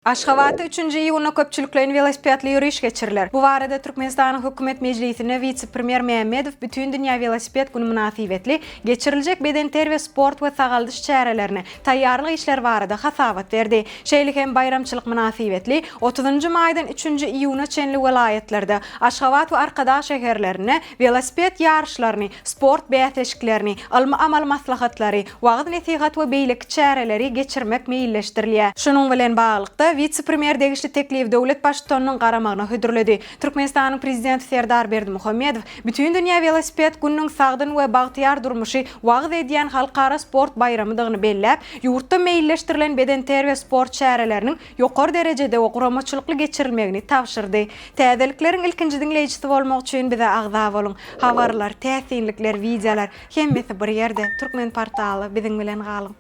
Aşgabatda üçünji iýunda köpçülikleýin welosipedli ýöriş geçiriler. Bu barada Türkmenistanyň Hökümet mejlisinde wise-premýer Mämmedow Bütindünýä welosiped güni mynasybetli geçiriljek bedenterbiýe-sport we sagaldyş çärelerine taýýarlyk işleri barada hasabat berdi. Şeýle hem baýramçylyk mynasybetli otuzynjy maýdan üçünji iýuna çenli welaýatlarda, Aşgabat we Arkadag şäherlerinde welosiped ýaryşlaryny, sport bäsleşiklerini, ylmy-amaly maslahatlary, wagyz-nesihat we beýleki çäreleri geçirmek meýilleşdirilýär. Şunuň bilen baglylykda, wise-premýer degişli teklibi döwlet Baştutanynyň garamagyna hödürledi. Türkmenistanyň Prezidenti Serdar Berdimuhamedow Bütindünýä welosiped gününiň sagdyn we bagtyýar durmuşy wagyz edýän halkara sport baýramydygyny belläp, ýurtda meýilleşdirilen bedenterbiýe-sport çäreleriniň ýokary derejede we guramaçylykly geçirilmegini tabşyrdy. Täzelikleriň ilkinji diňleýjisi bolmak üçin bize agza boluň! Habarlar, täsinlikler, wideolar, hemmesi bir ýerde, Türkmenportaly biziň bilen galyň!